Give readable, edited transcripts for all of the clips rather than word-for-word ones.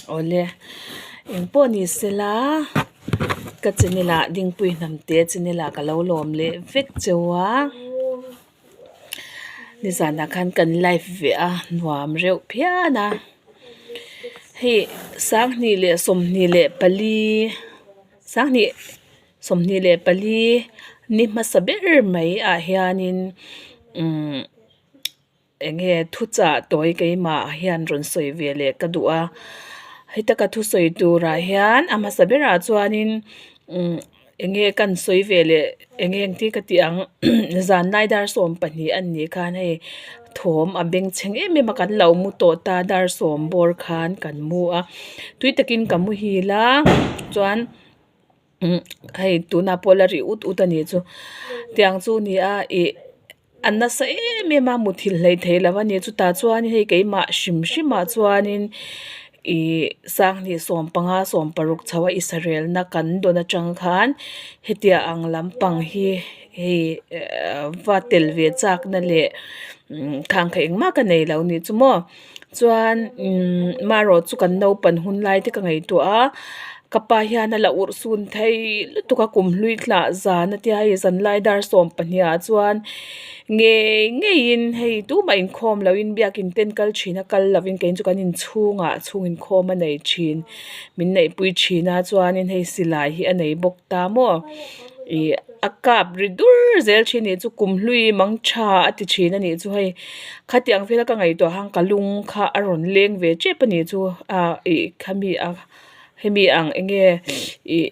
Awle, engpawh ni sela ka channel ah Dingpui Hnamte channel ah ka lo lawm leh vek cheu a, nizanah khan kan live ve a nuam reuh phian a, hei 2024 2024 ni hmasa ber mai ah hianin umm. Eng nge thuchah tawi keimah hian rawn sawi ve leh ka duh a, heta ka thusawi turah hian a hmasa berah chuanin umm eng nge kan sawi ve leh eng nge engti ka tih ang zanlai dar 12 a nih khan hei thawm a bengchheng em em a kan lo mu tawh ta dar 10 bawr khan kan mu a tui takin ka muhil a chuan. Umm hei tunah pawh la ri ut ut a nih chu tiang chu a ni a ih a nasa em em a muthilh hleih theih loh a ni chutah chuan hei keimah hrim hrim ah chuanin ih 2015 16 chho a Israel na kan dawn atang khan hetiang ang lampang hi hei ehh va tel ve chak na leh khang kha engmah ka nei lo a nih chu maw. Chuan umm marawh chu kan naupan hun lai te ka ngaihtuah a ka pa hian a la urh sun thei lutuk a kum hlui thlah zan a tia hei zanlai dar 12 ah chuan ngei ngeiin hei tumah inkhawm loin biakin ten kal thin a kal lovin kei chu kan inchhungah chhung inkhawm a nei thin min neihpui thin a chuanin hei silai hi a nei bawk ta maw ih a kap ri dur zel thin anih chu kum hlui mang tha a ti thin anih chu hei. Khatiang vela ka ngaihtuah hang ka lung kha a rawn leng ve tep a nih chu ah ih khami a hemi ang eng nge ih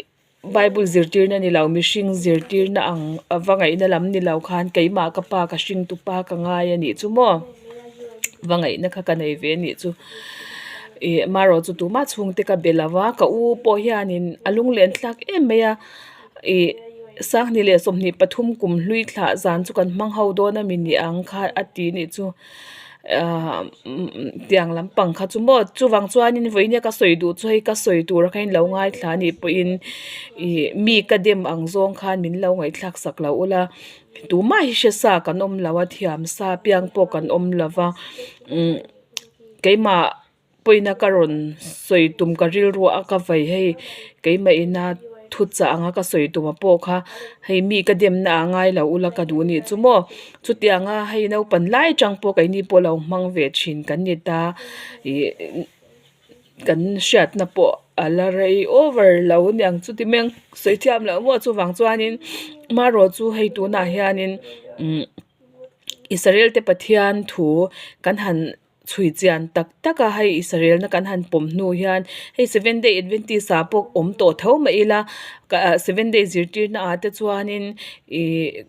bible zirtirna ni lo mihring zirtirna ang a va ngaihna lam ni lo khan keimah ka pa ka hring tupa ka ngai a nih chu maw va ngaihna kha ka nei ve a nih chu ih marawh chu tumah chhungte ka be lo va ka u pawh hianin a lunglen thlak em mai a. Ih 2023 kum hlui thlah zan chu kan hmang ho dawn a mi ni ang kha a ti nih chu ahh tiang lampang kha chu maw chuvang chuanin vawiin ka sawi duh chu hei ka sawi tur a kha in lo ngaithla a nih pawhin ih mi ka dem ang zawng khan min lo ngaihthlak sak lo ula tumah hi hre sa kan awm lo a thiam sa piang pawh kan awm lo va umm keimah. Pawina ka rawn sawi tum ka rilru a ka vai hei keimah ina thu chah anga ka sawi tum a pawh kha hei mi ka demna ah ngai lo ula ka duh nih chu maw chutianga hei naupang lai atang pawh keini pawh lo hmang ve thin kan ni ta ih kan hriatna pawh a la rei over lo aniang chuti mai ang sawi thiam loh maw chuvang chuanin marawh chu hei tunah hianin umm Israel te Pathian thu kan han. Chhui chian tak tak a hei Israel na kan han pawm hnu hian hei seven day adventist ah pawh awm tawh tho mah ila seven day zirtirna ah te chuanin ih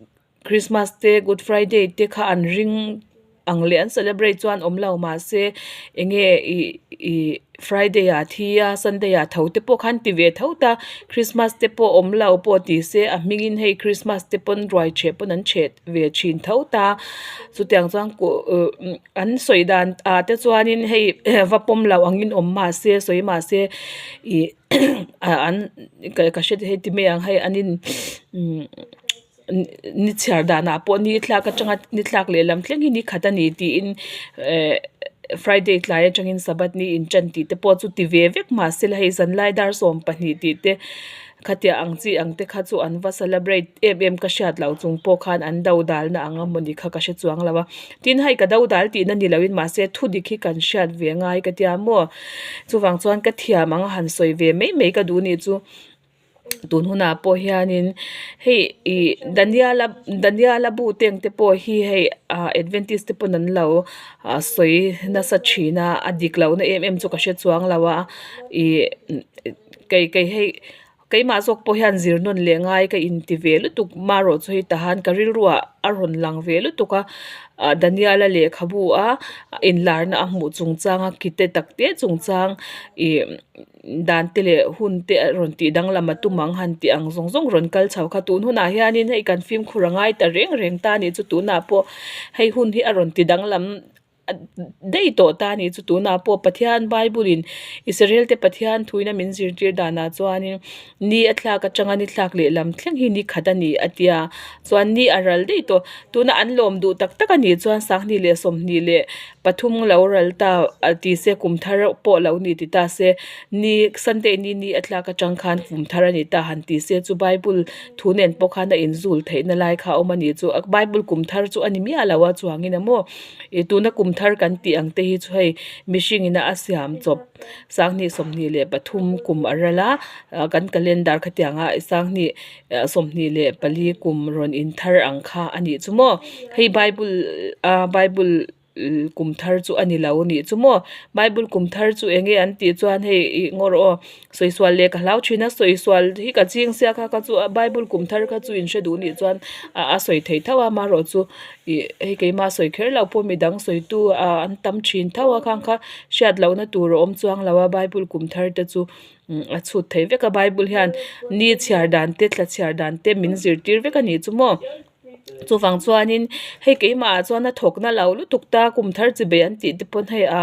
christmas te good friday te kha an ring ang leh an celebrate chuan awm lo mahse eng nge ih ih friday ah thi a sunday ah tho te pawh khan ti ve tho ta christmas te pawh awm lo pawh ti se a hmingin hei christmas te pawn ruai cheh pawn an cheh ve thin tho ta chutiang chuan kuh An sawi dan ah te chuanin hei va pawm loh angin awm mahse sawi mahse ih an ka hre hei ti mai ang hei an in umm ni chhiar danah pawh ni thlak atanga ni thlak lehlam thleng hi ni khat a ni tiin eh friday tlai atangin sabbath ni intan tih te pawh chu ti ve vek mahse hei zanlai dar 12 tih te. Khatia ang chi ang te kha chu an va celebrate em em ka hriat loh chung pawh khan an do dalna ang a mawni kha ka hre chuang lo a. Tin hei ka do dal tihna ni loin mahse thu dik hi kan hriat ve ngai ka tia maw. Chuvang chuan ka thiam ang a han sawi ve mai mai ka duh nih chu tun hunah pawh hianin hei ih Daniala Daniala bu te ang te pawh hi hei ah Adventist te pawn an lo sawi nasa thin a a dik lohna em em chu ka hre chuang lo a ih. Kei kei hei keimah zawk pawh hian zir nawn leh ngai ka inti ve lutuk marawh chu hei tahan ka rilruah a rawn lang ve lutuk a ah Daniel-a lehkhabu a inlarna a hmuh chungchang a kite tak te chungchang ih dan te leh hun te a rawn tih danglam a tum ang han tih ang zawng zawng rawn kal chho kha tun hunah hianin hei kan fimkhur a ngai ta reng reng ta a nih chu tunah pawh hei hun hi a rawn ti danglam. daih tawh ta a nih chu tunah pawh Pathian Bible in Israel te Pathian thuin a min zirtir danah chuanin ni a thlak atanga ni thlak leh lam thleng hi ni khat a ni a tia chuan ni a ral daih tawh tuna an lawm duh tak tak a nih chuan sanghnih leh sawmhnih leh pathum lo ral ta ti se kum thar pawh lo ni ti ta se ni Sunday ni ni a tlak atang khan kum thar a ni ta han ti se chu Bible thu nen pawh khan a inzul theihna lai kha a awm a ni chu Bible kum thar chu a ni miah lo a chuangin a maw ih tuna kum thar kan tih ang te hi chu hei mihring ina a siam chawp sanghnih 23 kum a ral a kan calendar khatianga sanghnih 24 kum rawn inthar ang kha a nih chu maw hei Bible a Bible kum thar chu a ni lo nih chu maw Bible kum thar chu eng nge an tih chuan hei ih ngaw rawh aw sawi sual leh ka hlau thin a sawi sual hi ka ching sia kha kha chu a Bible kum thar kha chu in hre duh nih chuan a sawi thei tho a amaherawh chu ih hei keimah sawi kher loh pawh midang sawi tu ah an tam thin tho a khang kha hriat lohna tur a awm chuang lo a Bible kum thar te chu a chhut thei vek a Bible hian ni chhiar dan te thla chhiar dan te min zirtir vek a nih chu maw. Chuvang chuanin hei keimahah chuan a thawk na lo lutuk ta kum thar chi bei an tih te pawn hei a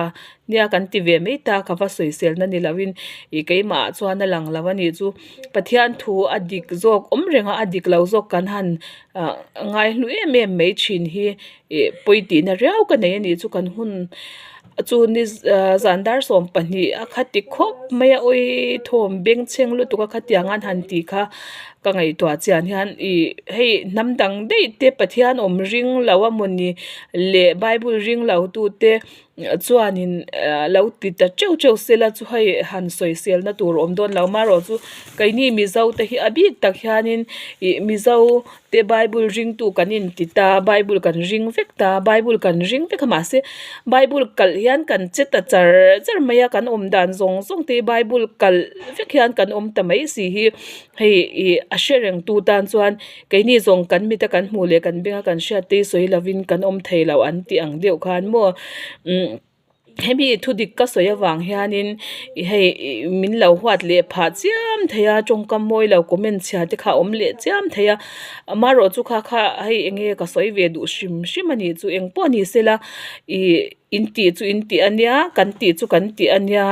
nia kan ti ve mai ta ka va sawisel na ni lovin ih keimahah chuan a lang lo a nih chu Pathian thu a dik zawk awm reng a a dik lo zawk kan han ah ngai hlu em em mai thin hi ih pawi tihna riau ka nei a nih chu kan hun chu ni zan dar 12 a kha ti khawp mai a awi thawm bengchheng lutuk a khatiang an han tih kha ka ngaihtuah chian hian ih hei hnam dang daih te Pathian awm ring lo a mawni leh bible ring lo tu te chuanin lo ti ta teuh teuh sela chu hei han sawisel na tur awm dawn lo amaherawhchu keini mizo te hi a bik tak hianin ih mizo te bible ringtu kan inti ta bible kan ring vek ta bible kan ring vek a mahse bible kalh hian kan che ta char char mai a kan awm dan zawng zawng te hi bible kalh vek hian kan awm ta mai si hi hei ih a hre reng tu tan chuan keini zawng kan mit a kan hmuh leh kan beng a kan hriat te hi sawi lovin kan awm thei lo an tih ang deuh khan maw umm. Hemi thu dik ka sawi avang hianin ih hei ih min lo huat leh phah chiam thei a tawngkam mawi lo comment chhia te kha a awm leh chiam thei a amaherawh chu kha kha hei eng nge ka sawi ve duh hrim hrim a nih chu eng pawh ni sela ih in tih chu in tih a nia kan tih chu kan tih a nia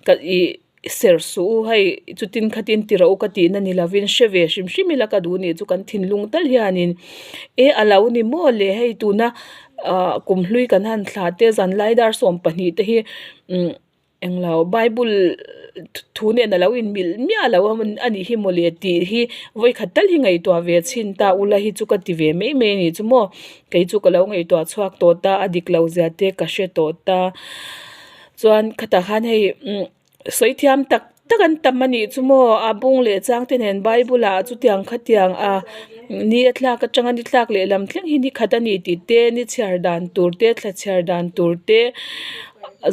ka ih. Ser suh u, hei chutin khatin ti rawh u ka tihna ni lovin hre ve hrim hrim ila ka duh nih chu kan thinlung tal hianin e a lo ni maw le hei tuna ah kumhlui kan han thla te zanlai dar 12 te hi umm englo bible thu nen a lo inmilh miah lo a nih hi mawle tih hi vawikhat tal hi ngaihtuah ve chhin ta ula hi chu ka ti ve mai mai a nih chu maw kei chu ka lo ngaihtuah chhuak tawh ta a dik lo zia te ka hre tawh ta. Chuan khatah khan hei umm sawi thiam tak tak an tam a nih chu maw a bung leh chang te nen bible ah chutiang khatiang a ni a thlak atanga ni thlak leh lam thleng hi ni khat a ni tih te ni chhiar dan tur te thla chhiar dan tur te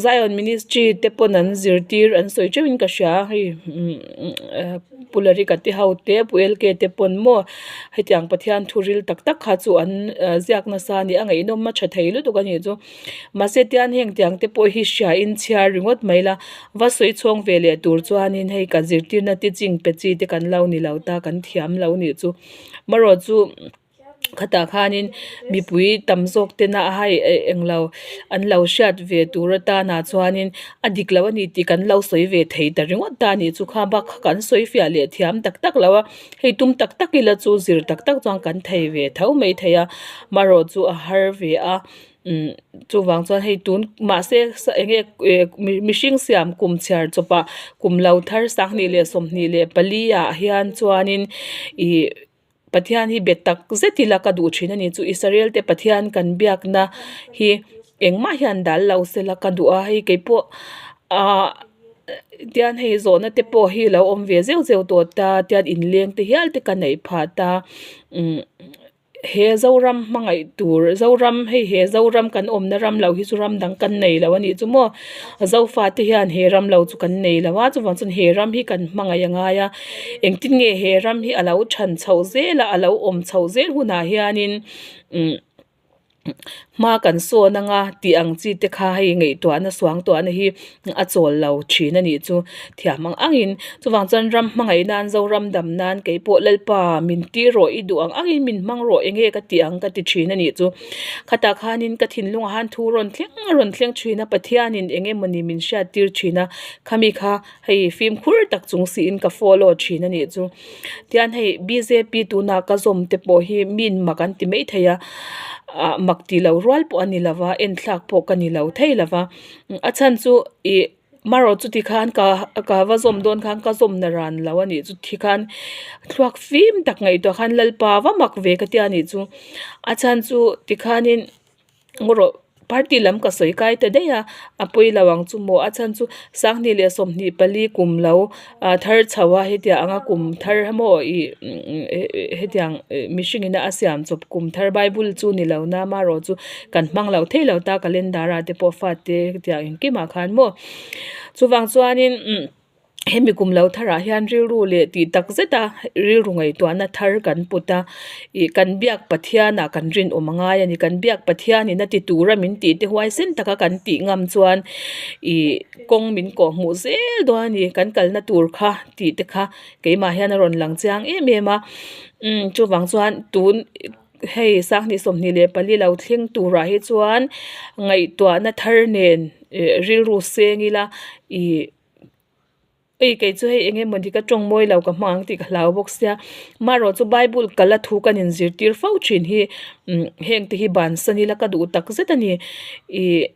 zion ministry te pawn an zirtir an sawi teuh in ka hria hei umm pu larika te ho te pu LK te pawn maw hetiang Pathian thu ril tak tak kha chu an ziak nasa a ni a ngaihnawm a tha thei lutuk a nih chu. Mahse tian heng tiang te pawh hi hria in chhiar ringawt mai la, va sawi chhawng ve leh tur chuanin hei ka zirtirna teaching pe chi te kan lo ni lo ta kan thiam lo nih chu. Marawh chu khatah khanin mipui tam zawk tena a hai englo an lo hriat ve tur atana chuanin a dik lo a ni tih kan lo sawi ve thei ta ringawt ta nih chu kha bak kha kan sawi fiah leh thiam tak tak lo a, hei tum tak tak ila chu zir tak tak chuan kan thei ve tho mai thei a, marawh chu a har ve a. Umm chuvang chuan hei tun mahse eng nge eh mihring siam kum chhiar chawpah kum lo thar 2024 ah hian chuanin ih Pathian hi be tak zet ila ka duh thin a ni chu Israel te Pathian kan biakna hi engmah hian dal lo sela ka duh a hei keipawh ah tian hei zawhna te pawh hi lo awm ve zeuh zeuh tawh ta tian inleng te hial te ka neih phah ta umm. He Zoram hmangaih tur, Zoram hei he Zoram kan awmna ram lo hi chu ram dang kan nei lo a nih chu maw. Zofate hian he ram lo chu kan nei lo a, chuvang chuan he ram hi kan hmangaih a ngai a. Engtin nge he ram hi a lo than chhoh zel a, a lo awm chhoh zel hunah hianin umm. Hma kan sawn anga tih ang chi te kha hei ngaihtuahna suangtuahna hi a chawl lo thin a nih chu thiam ang angin chuvang chuan ram hmangaih nan Zoram dam nan kei pawh Lalpa min tir rawh i duh ang angin min hmang rawh eng nge ka tih ang ka ti thin a nih chu khatah khanin ka thinlungah khan thu rawn thleng a rawn thleng thin a Pathianin eng emawni min hriat tir thin a khami kha hei fimkhur tak chung siin ka follow thin a nih chu. Tihian hei bjp tuna ka zawm te pawh hi min mak an ti maithei a ah mak tih loh rual pawh a ni lo va enthlak pawh ka ni lo thei lo va a chhan chu ih marawh chuti khan ka ka va zawm dawn khan ka zawm na ran lo a nih chu ti khan thluak fim tak ngaihtuah khan lalpa va mak ve ka tia nih chu a chhan chu tikhanin. Ngaw rawh party lam ka sawi kai ta daih a a pawi lo ang chu maw a chhan chu sanghnih leh 24 kum lo ah thar chho a hetiang anga kum thar emaw ih hetiang mihring ina a siam chawp kum thar bible chu ni lo na amaherawh chu kan hmang lo thei lo ta calendar ah te pawh fate hetiang engkimah khan maw chuvang chuanin umm. Hemi kum lo tharah hian rilru leh tih tak zet a rilru ngaihtuahna thar kan put a ih kan biak Pathianah kan rinawm a ngai a ni kan biak Pathianin a ti tura min tih te huaisen taka kan tih ngam chuan ih kawng min kawh hmuh zel dawn a ni kan kalna tur kha tih te kha keimah hian a rawn lang chiang em em a umm chuvang chuan tun hei sanghnih 24 lo thleng turah hi chuan ngaihtuahna thar nen ih rilru seng ila ih. Ei kei chu hei eng emaw ni ka tawng mawi lo ka hmang ang tih ka hlau bawk sia marawh chu bible kala thu kan inzirtir fo thin hi umm heng te hi bansan ila ka duh tak zet a ni ih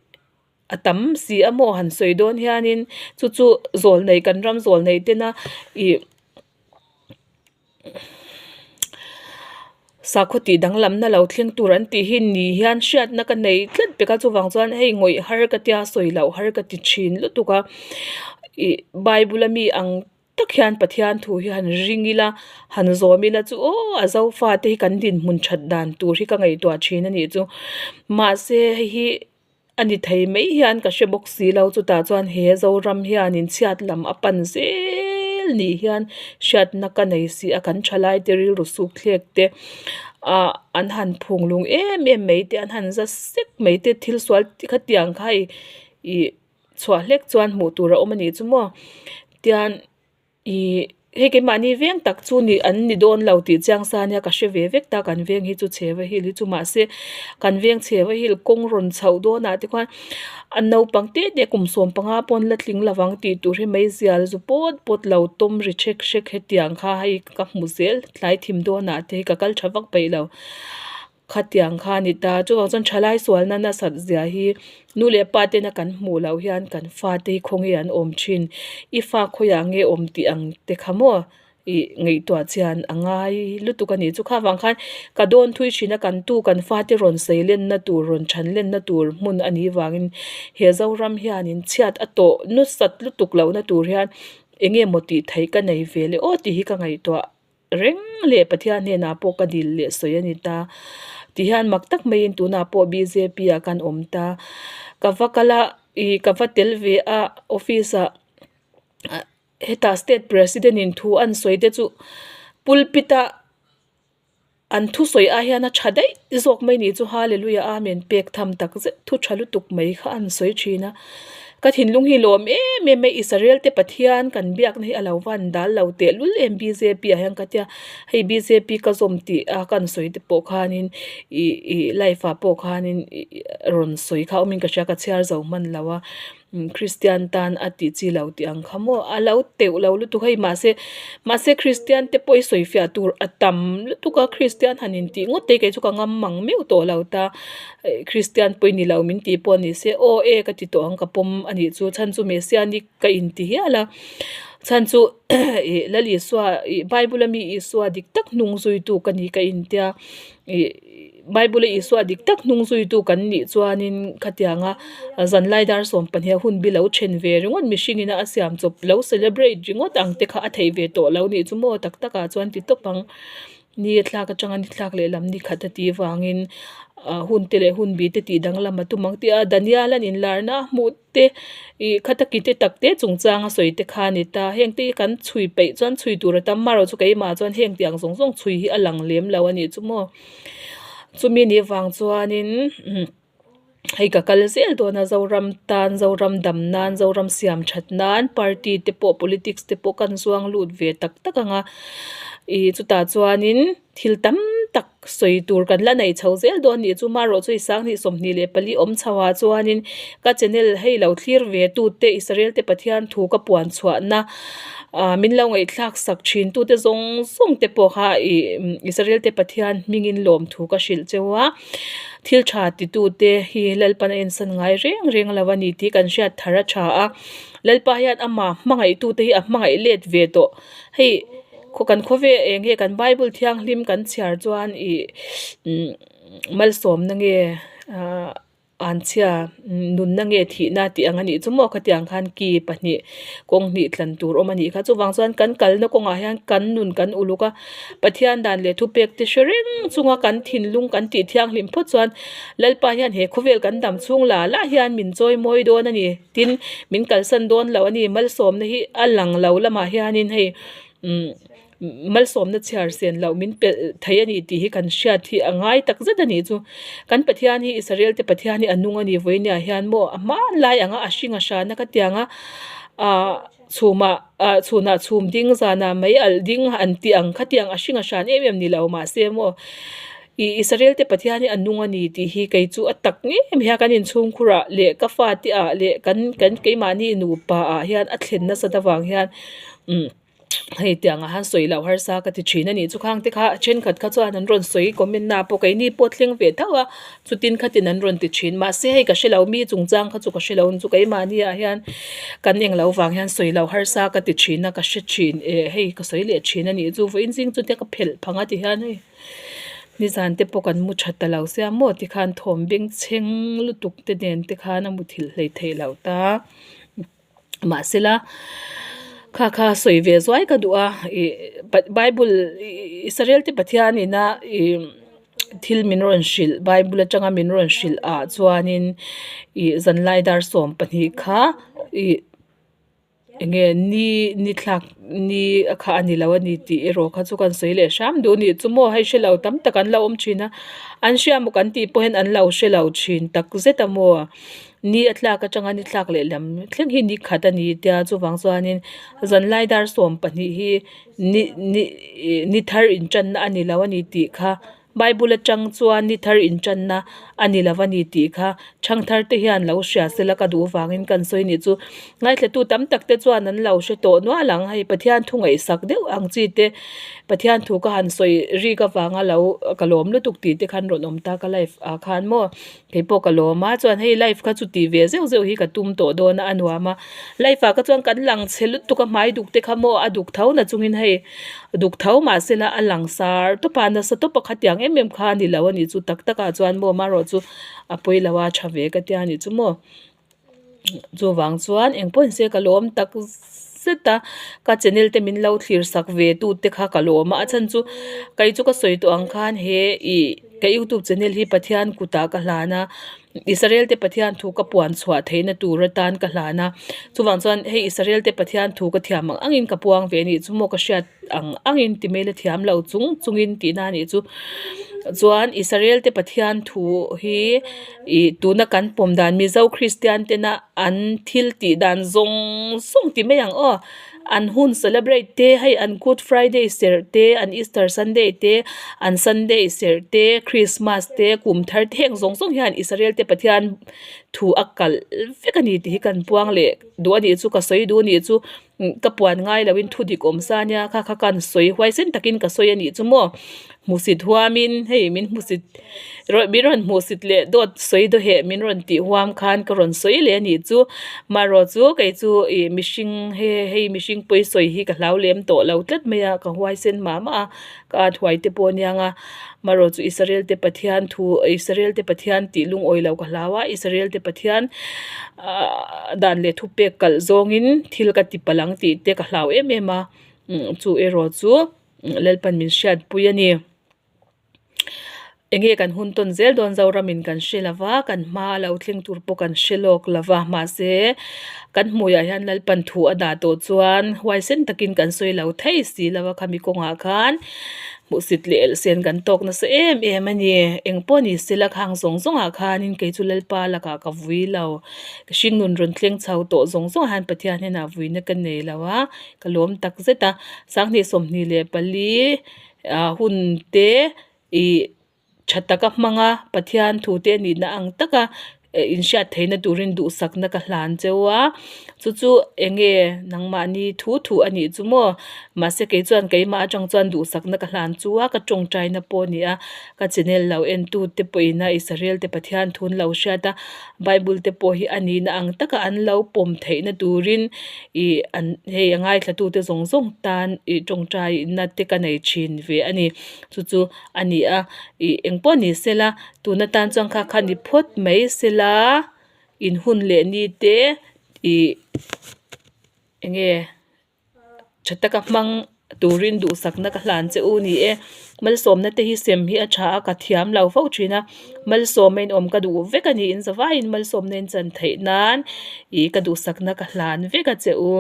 a tam si a maw han sawi dawn hianin chu chu zawl nei kan ram zawl nei tena ih. Sakhaw tih danglamna lo thleng tur an tih hi ni hian hriatna ka nei tlat pek a chuvang chuan hei ngawih har ka tia sawi loh har ka ti thin lutuk a ih bible a mi ang tak hian Pathian thu hi han ring ila han zawm ila chu aw a zofa te hi kan dinhmun that dan tur hi ka ngaihtuah thin a nih chu mahse hei hi. A ni thei mai hian ka hre bawk si lo chutah chuan he Zoram hianin chhiat lam a pan zel ni hian hriatna ka nei si a kan thalai te rilru suk thlek te ah an han phung lung em em mai te an han za sek mai te thil sual khatiang kha ih ih chhuah hlek chuan hmuh tur a awm a nih chu maw tian. Ih hei keimahni veng tak chu ni an ni dawn lo tih chiang sa ania ka hre ve vek ta kan veng hi chu chheva hill hi chu mahse kan veng chheva hill kawng rawn chhoh dawnah te khuan a naupang te te kum 15 pawn la tling lovang tih tur hi meizial zu pawt pawt lo tawm ri hrek hrek hetiang kha hei ka hmu zel tlai thim dawnah te hi ka kal tha vak peih lo. Khatiang kha a ni ta. Chuvang chuan thalai sualna nasat zia hi nu leh pa tena kan hmuh loh hian kan fate hi khawnge an awm thin. I fa khawiah nge awm tih ang te kha maw ih ngaihtuah chian a ngai lutuk a nih chu. Kha vang khan ka dawn thui thin a kan tu kan fate rawn sei lenna tur rawn than lenna tur hmun a nih vangin he Zoram hianin chhiat a tawh nusat lutuk lohna tur hian eng nge maw tih theih ka nei ve le aw tih hi ka ngaihtuah. Reng leh Pathian hnenah pawh ka dil leh sawi a ni ta. Tihian mak tak maiin tunah pawh bjp ah kan awm ta. Ka va kal a, ih ka va tel ve a office ah hetah state president in thu an sawi te chu pulpit ah an thusawi ai hian a tha daih zawk mai ni chu Hallelujah Amen pek tham tak zet thu tha lutuk mai kha an sawi thin a. Ka thinlung hi lawm em em mai Israel te Pathian kan biakna hi a lo van dal lo teh lul em bjp ah hian ka tia hei bjp ka zawm tih a kan sawi te pawh khanin ih ih life ah pawh khanin ih rawn sawi kha awmin ka hria ka chhiar zo hman lo a Christian tan a tih chi lo tih ang kha maw a lo teuh lo lutuk hei mahse mahse Christian te pawh hi sawi fiah tur a tam lutuk a Christian han intih ngawt te hi kei chu ka ngam mang meuh tawh lo ta. Kristian pawh i ni lo min tih pawh ni se aw e ka ti tawh ang ka pawm a nih chu chhan chu Messiah ni ka inti hial a chhan chu ih Lal Isua ih Bible a mi Isua dik tak hnung zuitu ka ni ka intia ih Bible a Isua dik tak hnung zuitu kan nih chuanin khatianga zanlai dar 12 a hun bi lo then ve ringawt mihring ina a siam chawp lo celebrate ringawt ang te kha a theih ve tawh lo nih chu maw tak takah chuan ti tawp ang. Ni a thlak atanga ni thlak lehlam ni khat a tih vangin ah hun te leh hun bi te tih danglam a tum ang tih a Daniel an inlarna a hmuh te ih kha taki te tak te chungchang a sawi te kha a ni ta heng te hi kan chhui peih chuan chhui tur a tam marawh chu keimah chuan heng tiang zawng zawng chhui hi a lang lem lo a nih chu maw. Chumi nih vang chuanin hei ka kal zel dawn a Zoram tan Zoram dam nan Zoram siam that nan party te pawh politics te pawh kan zuang lut ve tak tak ang a ih chutah chuanin thil tam tak sawi tur kan la nei chho zel dawn nih chu marawh chu i sanghnih 24 awm chho ah chuanin ka channel hei lo thlir ve tute Israel te Pathian thu ka puan chhuahna ah min lo ngaihthlak sak thin tute zawng zawng te pawh kha ih Israel te Pathian hmingin lawm thu ka hrilh cheu a thil tha titute hi Lalpan a ensan ngai reng reng lo a ni tih kan hriat thar a tha a Lalpa hian amah hmangaih tute hi a hmangaih let ve tawh hei khaw kan khawvel eng nge kan bible thianghlim kan chhiar chuan ih umm malsawmna nge ahh anchhia nunna nge thihna tih ang a nih chu maw khatiang khan ki pahnih kawng hnih tlan tur awm a nih kha chuvang chuan kan kalna kawngah hian kan nun kan uluk a Pathian dan leh thupek te hre reng chunga kan thinlung kan tih thianghlim phawt chuan Lalpa hian he khawvel kan dam chhung la lah hian min chawi mawi dawn a ni tin min kalsan dawn lo a ni malsawmna hi a lang lo lamah hianin hei umm malsawmna chhiar sen loh min pelh thei a ni tih hi kan hriat hi a ngai tak zet a nih chu. Kan Pathian hi Israel te Pathian hi a nung a ni vawinia hian maw a hmanlai anga a hring a hrana ka tiang a ahh chhumah ah chhunah chhum ding zanah mai alh ding an tih ang khatiang a hring a hran em em ni lo mahse maw ih Israel te Pathian hi a nung a ni tih hi kei chu a tak ngei mai a kan inchhungkhurah leh ka fate ah leh kan kan keimahni nupa ah hian a thlen nasat avang hian umm hei tiang ah han sawi loh harsa ka ti thin a nih chu khang te kha thenkhat kha chuan an rawn sawi comment na pawh keini pawh thleng ve tho a chutin khatin an rawn ti thin mahse hei ka hrelo mi chungchang kha chu ka hrelo chu keimahni ah hian kan englo vang hian sawi loh harsa ka ti thin a ka hre thin eh hei ka sawi leh thin a nih chu vawiin zing chu te ka phelh phang a ti hian hei nizan te pawh kan mu tha ta lo sia maw tikhan thawm bengchheng lutuk te nen te khan a muthilh hleihtheih loh ta. Mahsela kha kha sawi ve zuai ka duh a ih bible Israel te Pathian ina ih thil min rawn hrilh bible atanga min rawn hrilh ah chuanin ih zanlai dar 12 kha ih eng nge ni ni thlak ni a kha a ni lo a ni tih erawh kha chu kan sawi leh hram duh a nih chu maw hei hre lo tam tak an lo awm thin a an hria maw kan tih pawh hian an lo hre lo thin tak zet a maw. Ni a tlak atanga ni tlak leh lam thleng hi ni khat a ni tia chuvang chuanin zanlai dar 12 hi ni ni ih ni thar intanna a ni lo a ni tih kha bible atang chuan ni thar intanna a ni lo a ni tih kha thangthar te hian lo hria sela ka duh vangin kan sawi nih chu ngaithlatu tam tak te chuan an lo hre tawh nual ang hei Pathian thu ngaihsak deuh ang chi te Pathian thu ka han sawi rik avanga lo ka lawm lutuk tih te khan rawn awm ta ka life ah khan maw. Kei pawh ka lawm a, chuan hei live kha chu tih ve zeuh zeuh hi ka tum tawh dawn a, a nuam a. Live ah kha chuan kan lang chhe lutuk a, hmai duk te kha maw a duk tho na chungin hei duk tho mahse la a lang sar tawp a, nasa tawp a khatiang em em kha a ni lo a nih chu tak tak ah chuan maw marawh chu a pawi lo a, tha ve ka tia a nih chu maw. Chuvang chuan eng pawh se ka lawm tak zet a, ka channel te min lo thlir sak ve tu te kha ka lawm a, a chhan chu kei chu ka sawi tawh ang khan he ih ka youtube channel hi Pathian kutah ka hlan a, Israel te Pathian thu ka puan chhuah theihna tur atan ka hlan a, chuvang chuan hei Israel te Pathian thu ka thiam ang angin ka puang ve a nih chu maw ka hriat ang angin ti mai la thiam lo chung chungin tihna a nih chu chuan Israel te Pathian thu hi. Ih tuna kan pawm dan Mizo Kristian tena an thil tih dan zawng zawng ti mai ang aw an hun celebrate te hei an good friday serh te an easter sunday te an sunday serh te christmas te kum thar te heng zawng zawng hian Israel te Pathian thu a kalh vek a ni tih hi kan puang leh duh a nih chu ka sawi duh a nih chu. Ka puan ngai loin thu dik awm sa nia kha kha kan sawi huaisen takin ka sawi a nih chu maw hmusit huamin hei min hmusit min rawn hmuhsit leh dawt sawi daw heh min rawn tih huam khan ka rawn sawi leh a nih chu marawh chu kei chu ih mihring he hei mihring pawi sawi hi ka hlau lem tawh lo tlat mai a ka huaisen mah mah a ka at huai te pawh aniang a marawh chu Israel te Pathian thu Israel te Pathian tih lungawi lo ka hlau a Israel te Pathian ahh dan leh thupek kalh zawngin thil ka ti palh ang tih te ka hlau em em a chu erawh chu Lalpan min hriatpui a ni. Enge kan hun tawn zel dawn Zoramin kan hre lo va, kan hma a lo thleng tur pawh kan hre lawk lo va, mahse kan hmuiah hian Lalpan thu a dah tawh chuan huaisen takin kan sawi lo thei si lo va khami kawngah khan hmuhsit leh elhsen kan tawk nasa em em a ni. Eng pawh ni sela khang zawng zawngah khanin kei chu Lalpa lakah ka vui lo. Ka hringnun rawn thleng chho tawh zawng zawngah hian Pathian hnenah vuina ka nei lo a, ka lawm tak zet a. 2024 hun te Ih tha taka hmanga Pathian thu te nihna ang taka inhriat theihna turin duhsakna ka hlan cheu a, chu chu eng nge nangmahni thu thu a nih chu maw? Mahse kei chuan keimah atang chuan duhsakna ka hlan chu a, ka tawngtaina pawh a ni a, ka channel lo entu te pawhin a Israel te Pathian thu an lo hriat a, Bible te pawh hi a nihna ang taka an lo pawm theihna turin ih an hei a ngaithla tute zawng zawng tan ih tawngtaina te ka nei thin ve a ni. Chu chu a ni a, ih eng pawh ni sela tun atan chuan kha kha ni phawt mai sela in hun leh ni te ih eng nge tha taka hmang turin duhsakna ka hlan che u ni e malsawmna te hi sem hi a tha a ka thiam lo fo thin a malsawmna in awm ka duh vek a ni in zavaiin malsawmna in chan theih nan ih ka duhsakna ka hlan vek a che u.